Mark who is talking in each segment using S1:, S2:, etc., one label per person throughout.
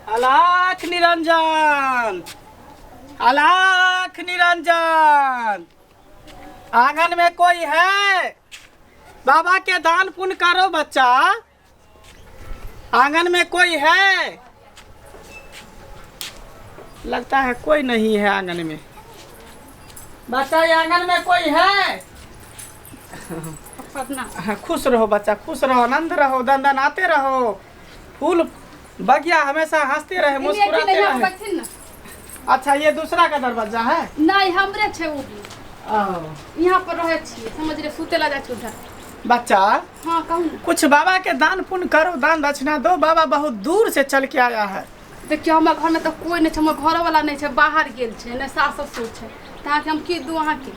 S1: अलाख निरंजन, अलाख निरंजन, आंगन में कोई है? बाबा के दान पुण्य करो बच्चा। आंगन में कोई है? लगता है कोई नहीं है आंगन में। बच्चा, ये आंगन में कोई है?
S2: अपना
S1: हाँ, खुश रहो बच्चा, खुश रहो, आनंद रहो, दंदनाते रहो, फूल बगिया हमेशा हंसते रहे, मुस्कुराते रहे।
S2: बैठथिन ना।
S1: अच्छा, ये दूसरा का दरवाजा है?
S2: नहीं, हमरे छै ओ भी।
S1: ओ।
S2: यहाँ पर रहै छियै, समझ रहे, सुते ला जाइ छी उधर।
S1: बच्चा।
S2: हाँ, कहू ने।
S1: कुछ बाबा के दान पुण्य करो, दान दक्षिणा दो, बाबा बहुत दूर से चल के आया है।
S2: देखियौ, हमर घरमे तऽ कोइ नहि छै, हमर घरोवला नहि छै, बाहर गेल छै, नहि सास ससुर छै, तऽ अहाँके हम की दू अहाँके?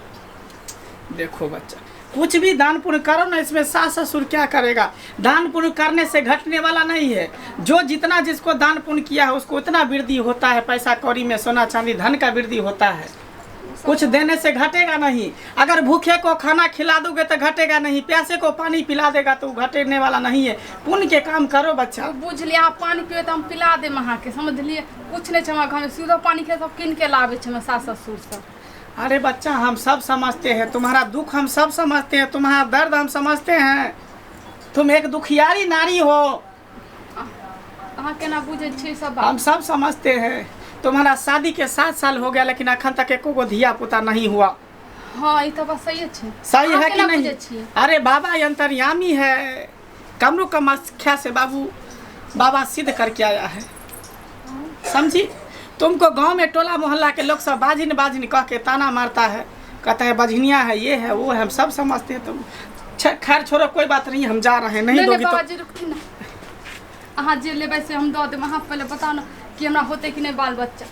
S1: देखो बच्चा, कुछ भी दान पुण्य करो ना, इसमें सास ससुर क्या करेगा? दान पुण्य करने से घटने वाला नहीं है। जो जितना जिसको दान पुण्य किया है उसको उतना वृद्धि होता है, पैसा कौड़ी में सोना चांदी धन का वृद्धि होता है। कुछ देने से घटेगा नहीं। अगर भूखे को खाना खिला दोगे तो घटेगा नहीं, प्यासे को पानी पिला देगा तो घटने वाला नहीं है। पुण्य के काम करो बच्चा।
S2: ओ बुझलियै, अहाँ पानि पिबै तऽ हम पिला देब अहाँके, समझलियै? कुछ नहि छै हमरा घरमे, शुद्धो पानि के सब कीन के लाबै छै हमर सास ससुर सब।
S1: अरे बच्चा, हम सब समझते हैं तुम्हारा दुख, हम सब समझते हैं तुम्हारा दर्द, हम समझते हैं तुम एक दुखियारी नारी हो।
S2: अहाँ केना बुझै छियै सब
S1: हम
S2: बात?
S1: सब समझते हैं। तुम्हारा शादी के 7 साल हो गया, लेकिन अखन तक एको गो धिया पुता नहीं हुआ।
S2: हँ, ई तऽ बात सहिए छै।
S1: सही
S2: अहाँ
S1: है कि
S2: केना
S1: नहीं?
S2: बुझै छियै?
S1: अरे, बाबा अंतर्यामी है। कमरू कामाख्या से बाबू बाबा सिद्ध करके आया है, समझी? तुमको गांव में टोला मोहल्ला के लोग सब बाजिन बाजिन कह के ताना मारता है, कहता है बजनिया है, ये है, वो है। हम सब समझते हैं तुम। खैर छोड़ो, कोई बात नहीं, हम जा रहे हैं। नहीं
S2: नहि नहि
S1: दोगी तो
S2: बाबाजी, रुकथिन ने। अहाँ जे लेबै से हम दऽ देब। अहाँ पहिले बताउ ने कि हमरा होतै कि नहि बाल बच्चा।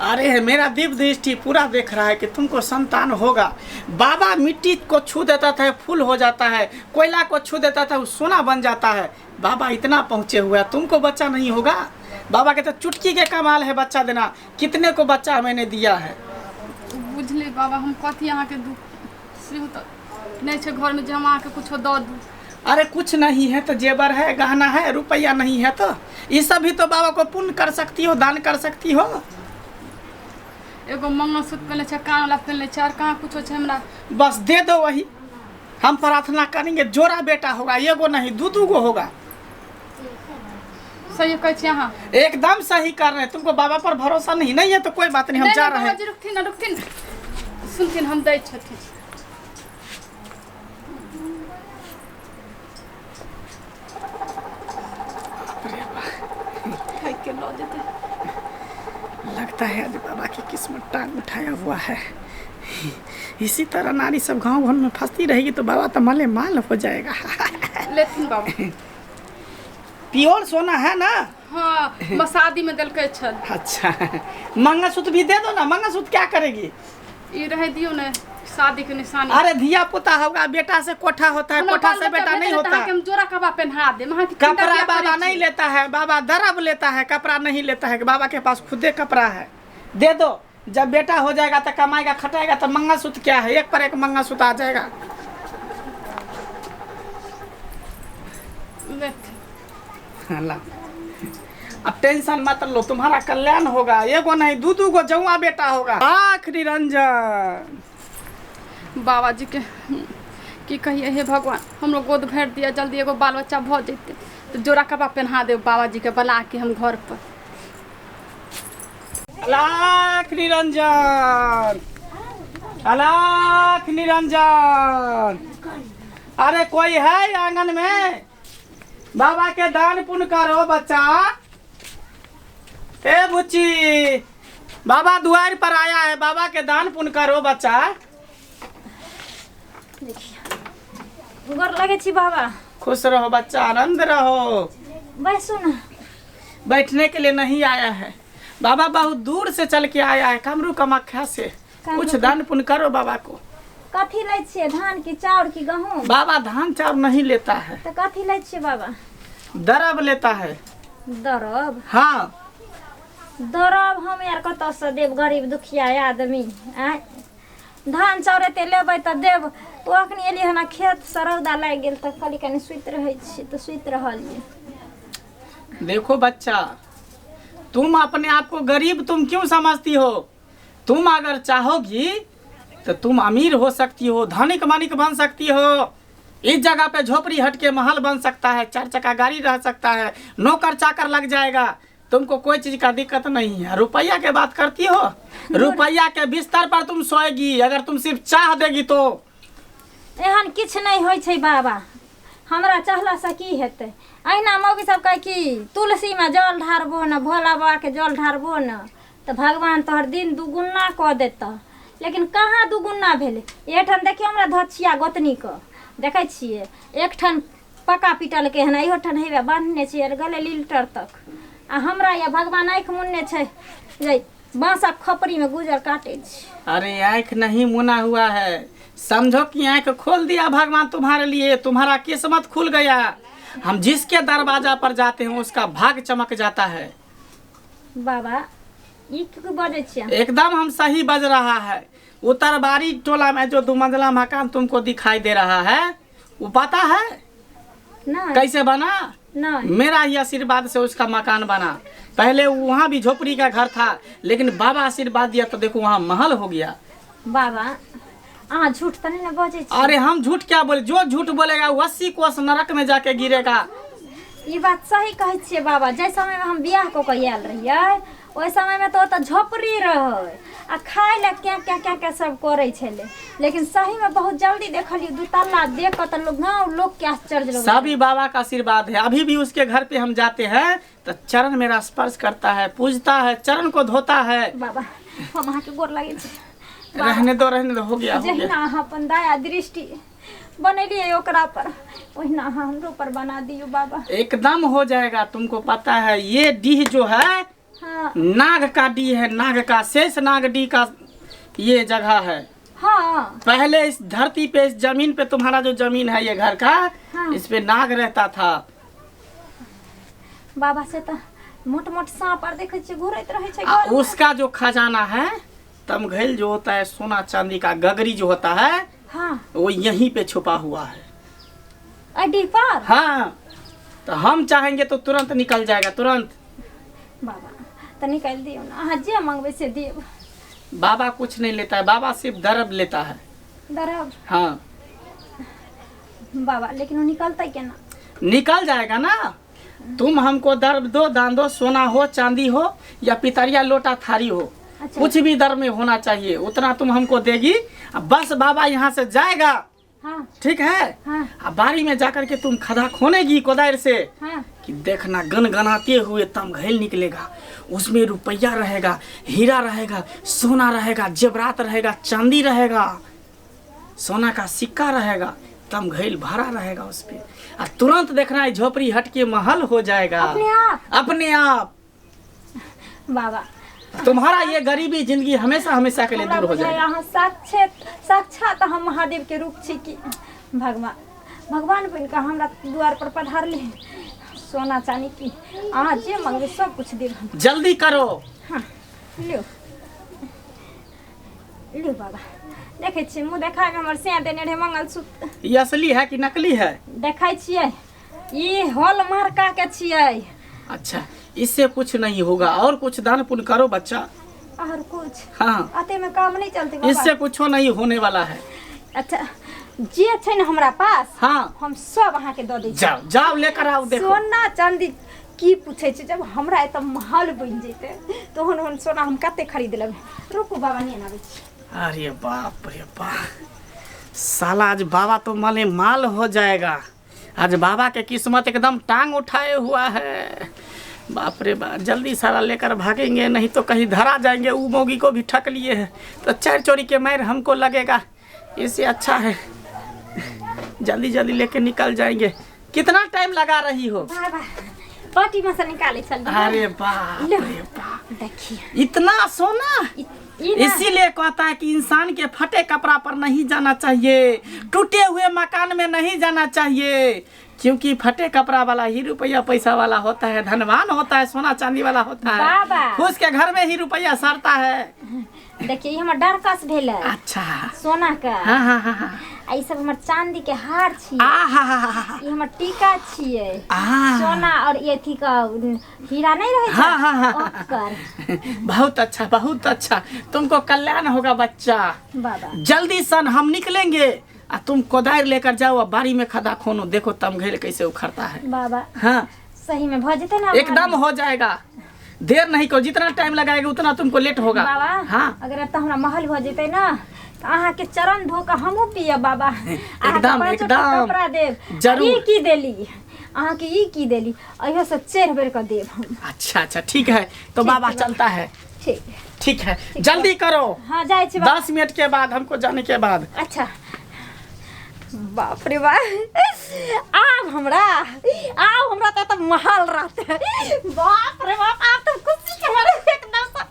S1: अरे, मेरा दिव्य दृष्टि पूरा देख रहा है कि तुमको संतान होगा। बाबा मिट्टी को छू देता था, फूल हो जाता है, कोयला को छू देता था, वो सोना बन जाता है। बाबा इतना पहुँचे हुआ है, तुमको बच्चा नहीं होगा? बाबा के तो चुटकी के कमाल है बच्चा देना। कितने को बच्चा मैंने दिया है।
S2: बुझलियै बाबा, हम कथी अहाँके दुख सेहो तऽ नहि छै घरमे जे हम अहाँके कुछो दऽ दू।
S1: अरे, कुछ नहीं है तो जेवर है, गहना है, रुपया नहीं है तो ये सब भी तो बाबा को पुण्य कर सकती हो, दान कर सकती हो।
S2: एगो मंगलसूत्र पहिनले छै, कानवला पहिनले छै, आओर कहाँ कुछो छै हमरा।
S1: बस दे दो वही, हम प्रार्थना करेंगे, जोड़ा बेटा होगा, एगो नहीं, दू दू गो होगा।
S2: सही कहै छी अहाँ?
S1: एकदम सही कर रहे हैं। तुमको बाबा पर भरोसा नहीं? नहीं है तो कोई बात नहीं, हम
S2: नहि,
S1: जा
S2: नहि,
S1: रहे हैं।
S2: बाबाजी, रुकथिन ने, रुकथिन, सुनथिन, हम दै छथिन। ठकि के लऽ जेतै।
S1: लगता है आज बाबा की किस्मत टांग उठाया हुआ है। इसी तरह नारी सब गांव घर में फंसती रहेगी तो बाबा तो माले माल हो जाएगा।
S2: लेथिन बाबा।
S1: प्योर सोना है ना?
S2: हँ, शादीमे देलकै छल।
S1: अच्छा, मंगलसूत्र भी दे दो ना। मंगलसूत्र क्या करेगी?
S2: ई रहै दियौ ने, शादीके निशानी।
S1: अरे, धिया पुता होगा, बेटा से कोठा होता है,
S2: हमरा
S1: कोठा
S2: बाल
S1: से
S2: बच्चा
S1: बेटा
S2: भेटल
S1: नहीं
S2: तऽ
S1: होता।
S2: अहाँके हम जोड़ा कपड़ा पहना देब, अहाँके चिन्ता
S1: कपड़ा
S2: किया
S1: बाबा
S2: करै
S1: नहीं
S2: छी?
S1: लेता है, बाबा दरब लेता है, कपड़ा नहीं लेता है। बाबा के पास खुदे कपड़ा है, दे दो। जब बेटा हो जाएगा तो कमाएगा खटाएगा, तो मंगलसूत्र क्या है, एक पर एक मंगलसूत्र आ जाएगा।
S2: लेथिन।
S1: ला। अब टेंशन मत लो, तुम्हारा कल्याण होगा। एगो नहीं, दू दू गो जौआ बेटा होगा। आखिरी रंजन।
S2: बाबा जी के की कहिए, हे भगवान, हमरो गोद भरि दिअ, जल्दी एगो बाल बच्चा भऽ जेतै तऽ जोड़ा कपड़ा पहना देब बाबा जी के बना के हम घर पर।
S1: अलाख निरंजन, अलाख निरंजन, अरे कोई है आंगन में? बाबा के दान पुण्य करो बच्चा। ए बुच्ची, बाबा दुआर पर आया है, बाबा के दान पुण्य करो बच्चा।
S3: देखिए, गोर लगे छी बाबा।
S1: खुश रहो बच्चा, आनंद रहो।
S3: बैसू ने।
S1: बैठने के लिए नहीं आया है बाबा, बहुत दूर से चल के आया है, कमरू कमाख्या से। कुछ दान पुण्य करो बाबा को।
S3: कथी लै छियै, धान की चाउर की गहूँम?
S1: बाबा धान चाउर नहीं लेता है।
S3: तऽ कथी लै छियै बाबा?
S1: दरब लेता है।
S3: दरब?
S1: हाँ।
S3: दरब हम यार कतऽसँ देब, गरीब दुखिया आदमी आँय? धान चाउर एते लेबै तऽ देब। ओ अखनी एलियै हन खेतसँ, रौदा लागि गेल तऽ कहली कनि सुति रहै छी, तऽ सुति रहलियै।
S1: देखो बच्चा, तुम अपने आप को गरीब तुम क्यों समझती हो? तुम अगर चाहोगी तो तुम अमीर हो सकती हो, धनिक मानिक बन सकती हो। इस जगह पे झोपड़ी हट के महल बन सकता है, चार चक्का गाड़ी रह सकता है, नौकर चाकर लग जाएगा, तुमको कोई चीज का दिक्कत नहीं है। रुपया के बात करती हो, रुपया के बिस्तर पर तुम सोएगी अगर तुम सिर्फ चाह देगी तो।
S3: एहन किछु नहि होइ छै बाबा, हमरा चाहलासँ की हेतै? अहिना मौगी सब कहै कि तुलसीमे जल ढारबो ने, भोला बाबाके जल ढारबो ने तऽ भगवान तोहर दिन दुगुना कऽ देतऽ। लेकिन कहाँ दुगुना भेलै? एहिठाम देखियौ हमरा धोछिया गोतनीके देखै छियै, एकठाम पक्का पिटलकै हन, इहोठाम हेबे बान्हने छियै गेलै लीलटर तक। आ हमरा या भगवान आँखि मुनने छै जे बाँसक खपड़ीमे गुजर काटै छी।
S1: अरे आँख नहीं मुना हुआ है, समझो कि आँख खोल दिया भगवान तुम्हारे लिए, तुम्हारा किस्मत खुल गया। हम जिसके दरवाजा पर जाते हैं उसका भाग चमक जाता है।
S3: बाबा ई की बजै छियै?
S1: एकदम हम सही बज रहा है। उत्तरबारी टोला में जो दो मंजिला मकान तुमको दिखाई दे रहा है वो पता है
S3: नहि।
S1: कैसे बना?
S3: नहि।
S1: मेरा ही आशीर्वाद से उसका मकान बना। पहले वहाँ भी झोपड़ी का घर था, लेकिन बाबा आशीर्वाद दिया तो देखो वहाँ महल हो गया।
S3: बाबा अहाँ झूठ तऽ नहि ने बजै छी?
S1: अरे हम झूठ क्या बोले, जो झूठ बोलेगा वो 80 कोस नरक में जाके गिरेगा।
S3: ई बात सही कहै छियै बाबा। जाहि समयमे हम बियाह कऽ कऽ आयल रहियै ओहि समयमे तऽ ओतऽ झोपड़ी रहै आ खाय लए क्या क्या क्या क्या सब करै छलै, लेकिन सहीमे बहुत जल्दी देखलियै दू तल्ला देख कऽ तऽ लोग गाँव लोकके आश्चर्य लगै।
S1: सभी बाबा का आशीर्वाद है। अभी भी उसके घर पे हम जाते हैं तो चरण मेरा स्पर्श करता है, पूजता है, चरण को धोता है।
S3: बाबा हम अहाँके गोर लागै छी।
S1: रहने दो, रहने दो, हो गया हो गया।
S3: जहिना अहाँ अपन दया दृष्टि बनेलियै ओकरा पर ओहिना अहाँ हमरो पर बना दियौ बाबा।
S1: एकदम हो जाएगा। तुमको पता है ये डीह जो है
S3: हाँ,
S1: नाग का डीह है, नाग का शेष नाग डीह का ये जगह है।
S3: हाँ
S1: पहले इस धरती पे, इस जमीन पे, तुम्हारा जो जमीन है ये घर का,
S3: हाँ।
S1: इस पे नाग रहता था।
S3: बाबा से तऽ मोट मोट साँप आर देखै छियै घुरैत रहै छै
S1: आ
S3: घरमे।
S1: उसका जो खजाना है, तमघैल जो होता है, सोना चांदी का गगरी जो होता है,
S3: हाँ
S1: वो यहीं पे छुपा हुआ है।
S3: एहि डीह पर?
S1: हाँ, तो हम चाहेंगे तो तुरंत निकल जाएगा, तुरंत।
S3: बाबा तऽ निकालि दियौ ने, अहाँ जे मंगबै से देब।
S1: बाबा कुछ नहीं लेता है, बाबा सिर्फ दरब लेता है।
S3: दरब?
S1: हाँ
S3: बाबा लेकिन ओ निकलतै केना?
S1: निकल जाएगा ना। तुम हमको दर्ब दो, दान दो, सोना हो चांदी हो या पितरिया लोटा थारी हो,
S3: अच्छा।
S1: कुछ भी दर में होना चाहिए, उतना तुम हमको देगी। अब बस बाबा यहाँ से जाएगा,
S3: हाँ
S1: ठीक है,
S3: हाँ
S1: अब बारी में जाकर के तुम खदा खोनेगी कोदार से
S3: हाँ
S1: कि देखना गनगनाते हुए तमघैल निकलेगा, उसमें रुपया रहेगा, हीरा रहेगा, सोना रहेगा, जेवरात रहेगा, चांदी रहेगा, सोना का सिक्का रहेगा, तमघैल भरा रहेगा उस पे। और तुरंत देखना है झोपड़ी हट के महल हो जाएगा
S3: अपने आप?
S1: अपने आप।
S3: बाबा
S1: तुम्हारा ये गरीबी जिंदगी हमेशा हमेशा के लिए
S3: हमरा
S1: दूर हो
S3: बुझाइए
S1: जाएगा।
S3: अहाँ साक्षात साक्षात हम महादेव के रूप छी कि भगवान भगवान बनि कऽ हमरा द्वार पर पधारले। सोना चानी की अहाँ जे मंगबै सब कुछ देब हम।
S1: जल्दी करो।
S3: हाँ लियौ लियौ बाबा। देखै छियै मुँह देखाके हमर सैया देने रहै मंगलसूत्र।
S1: ये असली है कि नकली है?
S3: देखै छियै ई हॉल मार्का के छियै।
S1: अच्छा, इससे कुछ नहीं होगा, और कुछ दान पुण्य करो बच्चा।
S3: और कुछ?
S1: हाँ,
S3: अते में काम नहीं चलते बाबा।
S1: इससे कुछो नहीं होने वाला है।
S3: अच्छा जे छै ने हमरा पास,
S1: हाँ
S3: हम सब अहाँके दऽ दै छी।
S1: जाओ जाओ लेकर आओ। देखो
S3: सोना चांदी की पूछै छै, जब हमरा एतऽ महल बनि जेतै तऽ ओहन ओहन सोना हम कते खरीद लेबै। रुकू बाबा नहि आबै छी।
S1: अरे बाप रे बाप, साला आज बाबा तो माले माल हो जाएगा। आज बाबा के किस्मत एकदम टांग उठाए हुआ है। बाप रे बाप, जल्दी सारा लेकर भागेंगे, नहीं तो कहीं धरा जाएंगे। ऊ मोगी को भी ठक लिए हैं तो चार चोरी के मार हमको लगेगा। इससे अच्छा है जल्दी जल्दी लेके निकल जाएंगे। कितना टाइम लगा रही हो?
S3: बाबा पार्टी में से निकाले चल।
S1: अरे बाप
S3: लो।
S1: रे बाप,
S3: देखिए
S1: इतना सोना।
S3: ई ना
S1: इसीलिए कहता है कि इंसान के फटे कपड़ा पर नहीं जाना चाहिए, टूटे हुए मकान में नहीं जाना चाहिए, क्योंकि फटे कपड़ा वाला ही रुपया पैसा वाला होता है, धनवान होता है, सोना चांदी वाला होता है।
S3: बाबा।
S1: फूस के घर में ही रुपया सड़ता है।
S3: देखिए ई हमर डरकस भेलै
S1: अच्छा
S3: सोना का।
S1: हाँ हाँ हाँ हाँ।
S3: आ ई सब हमर चांदी के हार छियै।
S1: आ हा हा हा हा।
S3: ई हमर टीका छियै।
S1: आ
S3: सोना और ई अथी का हीरा नहीं रहे छै?
S1: हाँ, हाँ, हाँ, हाँ।
S3: ओकर।
S1: बहुत अच्छा, बहुत अच्छा, तुमको कल्याण होगा बच्चा।
S3: बाबा
S1: जल्दी सन हम निकलेंगे आ तुम कोदार लेकर जाओ और बाड़ी में खदा खोनो, देखो तमघेल कैसे उखड़ता है।
S3: बाबा
S1: हाँ
S3: सही में भ जेतै ना?
S1: एकदम हो जाएगा, देर नहीं करो, जितना टाइम लगाएगा उतना तुमको लेट होगा।
S3: बाबा
S1: हाँ
S3: अगर एतऽ हमरा महल भऽ जेतै ना तऽ अहाँके चरण धो कऽ हमहूँ पियब बाबा। अहाँके
S1: एकदम,
S3: पाँचो टा
S1: एकदम।
S3: कपड़ा देब।
S1: जरूर।
S3: ई की देली अहाँके, ई की देली, अहियो से चढ़ बेर कऽ देब हम।
S1: अच्छा अच्छा ठीक है, तो बाबा चलता है।
S3: ठीक
S1: ठीक है, जल्दी करो।
S3: हाँ जाइ छी बाबा।
S1: 10 मिनट के बाद हमको जाने के बाद।
S3: अच्छा बाप रे बाप, आब हमरा तऽ एतऽ महल रहतै। बाप रे बाप, आब तऽ खुशी के मारे एकदम से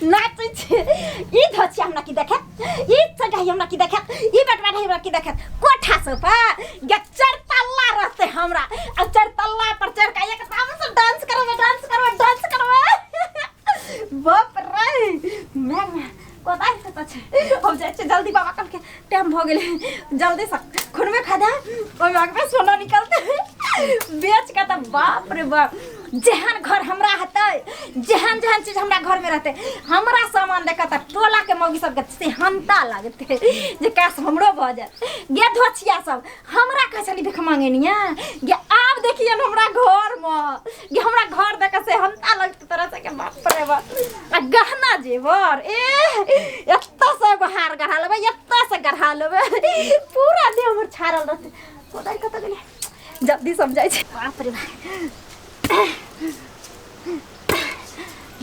S3: नाचै छी। ई धोचिया हमरा की देखे, ई चटाई हमरा की देखे, ई बेटवा हमरा की देखे, कोठा से पर गे चार तल्ला रहतै हमरा। आ चार तल्ला पर चढ़ के एकदम से डांस करबै, डांस करबै, डांस करबै। बाप रे, मैं कोदारि कतऽ छै? हम जाइ छियै जल्दी, बाबा कहलकै टाइम भऽ गेलै, जल्दी से खुनबे खा दे, ओहिमे अगबे सोना निकलतै बेच के। तऽ बाप रे बाप, जेहन घर हमरा हेतै, जेहन जेहन चीज हमरा घरमे रहतै, हमरा सामान देख तऽ टोलाके मौगी सबके सेहनता लगतै जे काश हमरो भऽ जायत। गे धोछिया सब हमरा कहै छली भिख मांगेनिया, गे आब देखियन हमरा घरमे, गे हमरा घर देख के सेहनता लगतै तोरा सबके। बाप रे बाप, आ गहना जेवर, ए एतऽ से एगो हार गढ़ा लेबै, एतऽ से गढ़ा लेबै, पूरा देह हमर छाड़ल रहतै। कोदारि कतऽ गेलै? जल्दी सब जाइ छै। बाप रे बाप,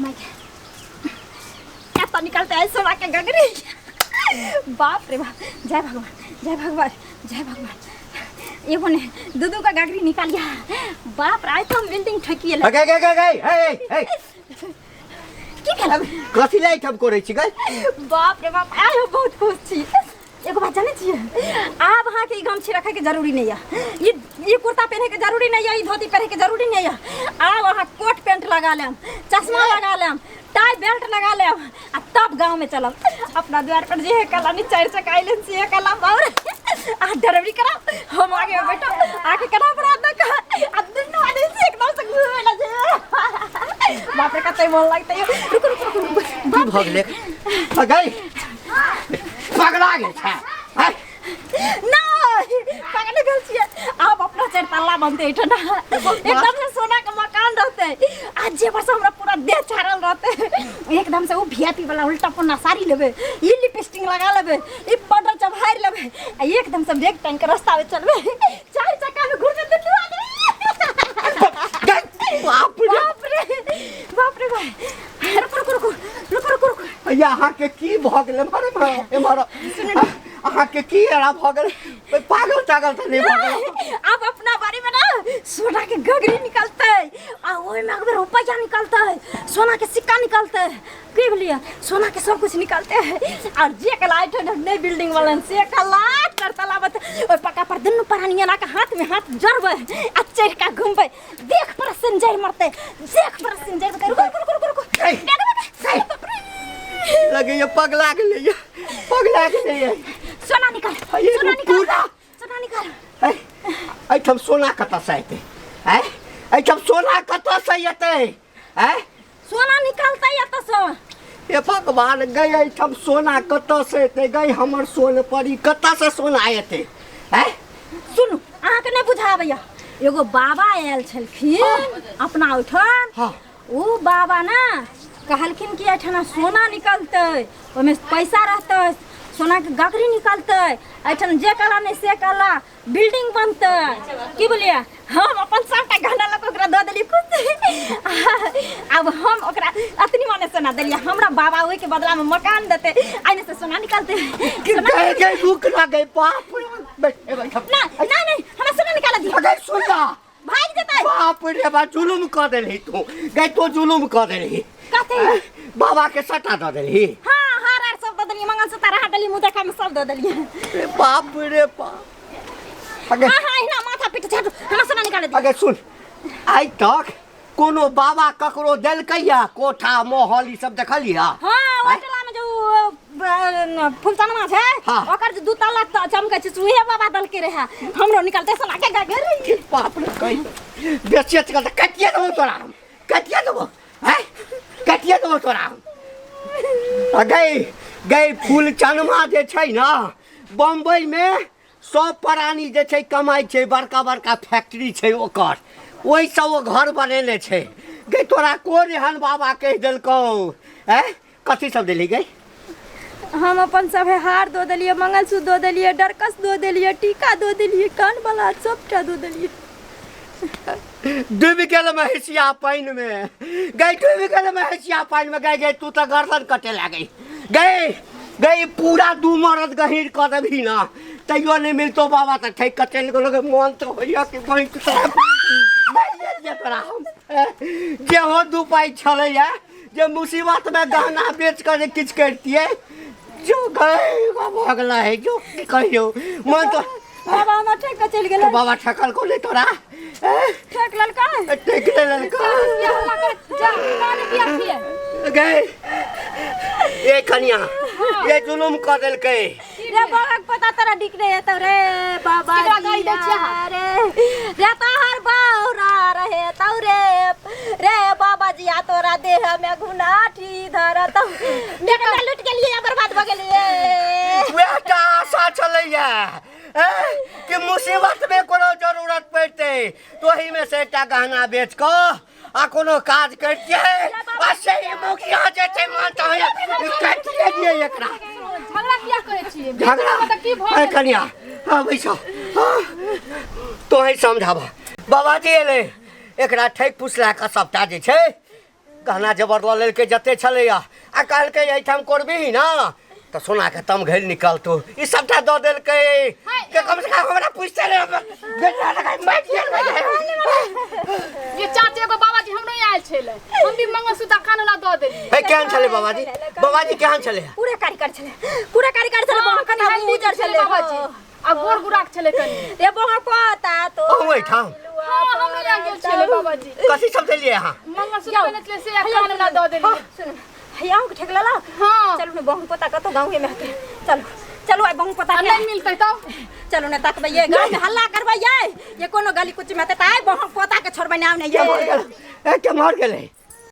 S3: माय, एतऽ निकलते आइ सोना के गगरी। बाप रे बाप, जय भगवान, जय भगवान, जय भगवान। एगो ने दू दू का गगरी निकालिया। बाप रे, आइ तो हम बिल्डिंग ठकिए ले।
S4: गई गई गई गई, हे हे।
S3: की भेल?
S4: कथी लै एहिठाम करै छी गई?
S3: बाप रे बाप, आइ हम बहुत खुश छी। एगो बात जानै छियै? आब अहाँके ई गमछी रखैके जरूरी नहि यऽ, ई कुर्ता पहिनैके जरूरी नहि यऽ, ई धोती पहिनैके जरूरी नहि यऽ। आब अहाँ कोट पैंट लगा लेब, चश्मा लगा लेब, टाई बेल्ट लगा लेब आ तब गाँवमे चलब। अपना द्वार पर जे कला चारि चक्का अयलै से कला और अहाँ ड्राइवरी करब, हम आगे में बैठब, आके केना बड़ा दऽ कऽ आ दुनू आदमी से एकदम से घूमे ला जेबै। बाप रे, कते मोन लगतै। रुकू रुकू रुकू रुकू।
S4: की भऽ गेलै गई? पगला गेल छै आँय?
S3: नहीं, पागल भेल छियै? आब अपना चारि तल्ला बनतै एहिठाम, एकदम से सोना के मकान रहतै आ जेवर से हमरा पूरा देह छाड़ल रहतै। एकदम से ओ वीआईपी वाला उल्टा पुन्ना साड़ी लेबै, ई लिपस्टिक लगा लेबै, ई पाउडर चढ़ारि लेबै आ एकदम से बैग टांग के रास्ता में चलबै, चारि चक्का में घुरबै दुनू आदमी।
S4: गई, बाप रे।
S3: बाप रे बाप रे भाई, रुकू रुकू रुकू रुकू रुकू रुकू।
S4: भैया, अहाँके की भऽ गेलै? एम्हर एम्हर एम्हर, अहाँके की एना भऽ गेलै? पागल तागल तऽ नहि भऽ गेल?
S3: आब अपना बारे में ना सोना के गगरी निकलतै आ ओहिमे अगर रुपया निकलतै, सोना के सिक्का निकलतै, की भेलियै, सोना के सब कुछ निकलते और जे कला एहिठाम नहि बिल्डिंग वाला से कला चार बत ओहि पक्का पर दुनू प्राणी एना के हाथ में हाथ जोड़बै आ चढ़ि के घुमबै। देख पर सिंजर मरतै, देख पर सिंजर मरतै। रुको रुको रुको रुको।
S4: ऐ, लगैया पगला गेलैया, पगला गेलैया।
S3: सोना निकाल।
S4: ये
S3: सोना निकाल।
S4: पूरा।
S3: सोना निकाल।
S4: ऐ, एहिठाम सोना कतऽसँ एतै? ऐ, एहिठाम सोना कतऽसँ एतै? ऐ,
S3: सोना निकालतै एतऽ से।
S4: हे भगवान, गई एहिठाम सोना कतऽसँ एतै? गई हमर सोन परी, कतऽसँ सोना एतै? ऐ,
S3: सुनू, अहाँके नहि बुझाबैया, एगो बाबा आयल छलखिन अपना ओहिठाम। ओ बाबा ने कहलखिन कि एहिठाम सोना निकलतै, ओहिमे पैसा रहतै, सोनाके गगरी निकलतै, एहिठाम जे कला नहि से कला बिल्डिंग बनतै। की बोलिए, हम अपन सबटा गहना लऽ कऽ ओकरा दऽ देलियै खुश। आब हम ओकरा अतनी माने सोना देलियै, हमरा बाबा ओहिके बदलामे मकान देतै, आइने से सोना निकलतै। सोना
S4: गई गई, रुक ना गई, बाप रे, बैठ ए, बैठ।
S3: नहीं नहीं नहीं, हमरा सोना निकाल दिअ।
S4: गई, सुन ना।
S3: भागि जेतै।
S4: बाप रे बा, जुलुम कऽ देलही तू गई, तो जुलुम कऽ देलही।
S3: कथी?
S4: बाबा के सटा दऽ देलही।
S3: हाँ, हार आर सब दऽ देलियै, मंगलसूत्र हार देलियै, मुँह देखा में सब दऽ देलियै।
S4: रे बाप रे बाप, अगे
S3: हाँ हाँ, एहिना माथा पीट छाटू, हमरा सोना निकाल दिअ।
S4: अगे सुन, आइ तक कोनो बाबा ककरो देलकैया कोठा महल ई सब देखलिया?
S3: हाँ, ओहि टोला में जो फुलचनमा छै
S4: हाँ।
S3: ओकर जे दू ताला चमकै छै से उहे बाबा देलकै रहए हमरो निकलते साला के गे रे
S4: बाप रे कहि बेचिए चल तऽ काटिए देबौ तोरा हम काटिए देबौ हैं काटिए देबौ तोरा हम आ गई गई फूल चनमा जे छै ने बम्बईमे सब प्राणी जे छै कमाइ छै बड़का बड़का फैक्ट्री छै ओकर ओहिसँ ओ घर बनेने छै गई तोरा कोन एहन बाबा कहि देलकौ हैं कथी सब देली गई
S5: हम अपन सभे हार दऽ देलियै मंगलसूत्र दऽ देलियै डरकस दऽ देलियै टीका दऽ देलियै कानवला सबटा दऽ देलियै
S4: डूबि गेल महेशिया पानिमे गई डूबि गेल महेशिया पानिमे गई गई तू तऽ गर्दन कटे लागै गई गई पूरा दू मरद गहीर कऽ देबही ना तैयो नहि मिलतो बाबा तऽ ठकि कऽ चलि गेलो गे मोन तऽ होइया कि बैंक तोरा हम जेहो दू पाइ छलैया जे मुसीबतमे गहना बेच कऽ जे किछु करितियै जो गई भऽ गेलै है जो की कहियौ मन तऽ
S5: बाबा हमरा ठकि कऽ चलि गेलै
S4: बाबा ठकल को नहीं तोरा
S5: ठकि लेलकै
S4: ठकि लेलकै
S2: जा कान किया छियै
S4: गए ए कनिया ये जुलुम कऽ देलकै
S3: रे बाबा के पता तोरा डिक नहीं हेतौ रे बाबा
S2: केकरा गाली दै छियै अहाँ?
S3: रे रे तोहर बौरा रहे तौ रे रे बाबा जी आ तोरा देह में घुनाठी धरतौ मेरे लूट गेलियै बर्बाद भऽ गेलियै
S4: वएह टा आशा छलैया कि मुसीबत में कोनो जरूरत पड़तै तऽ ओहिमे से एकटा गहना बेच कऽ आ कोनो काज करितियै आ से ई मुखिया जे छै मानता होइया काटिए दियै एकरा
S2: झगड़ा किया करै छियै
S4: झगड़ा
S2: तऽ की भऽ
S4: अरे
S2: गेल?
S4: कनिया हाँ बैसो हाँ तोहे समझाब बाबाजी एलै एकरा ठकि फुसला कऽ सबटा जे छै गहना जेवर लऽ लेलकै जते छलैया आ कहलकै एहिठाम करबिही ने तऽ सोनाके तमघैल निकलतौ ई सबटा दऽ देलकै के कम से कम हमरा पूछते नहि बेटा लगाइ मारि गेल
S2: ये चाचे एगो बाबाजी हमरो यहाँ आयल छलै हम भी मंगलसूत्र कान वाला दऽ देलियै
S4: हे केहन छलै बाबाजी बाबाजी केहन छलै
S3: पूरा कारीगर छलै पूरा कारीगर छलै
S2: हाँ,
S3: बहुत
S2: कनि हल्दी
S3: उजर
S2: छलै
S3: छलै
S2: बाबाजी आ गोर गुराक छलै कनि
S3: रे बहुत पता तो
S4: अहूँ एहिठाम
S2: हाँ हमरो यहाँ गेल छलै बाबाजी
S4: कथी सब देलियै अहाँ
S2: मंगलसूत्र पहिने छलै से आ कान वाला दऽ देलियै
S3: सुन हैया के ठेक लेलक
S2: हाँ।
S3: चलू ने बहु पोता कतौ गाँवे में हेतै चलू चलू आइ बहु पोता
S2: आ
S3: के
S2: नहि मिलतै तब
S3: चलू ने तकबै ये गाँव में हल्ला करबै ये ये कोनो गली कुची में हेतै तऽ आइ बहु पोता के छोड़बै ने आउ ने
S4: के
S3: ये
S4: मर गेलै ए के मर गेलै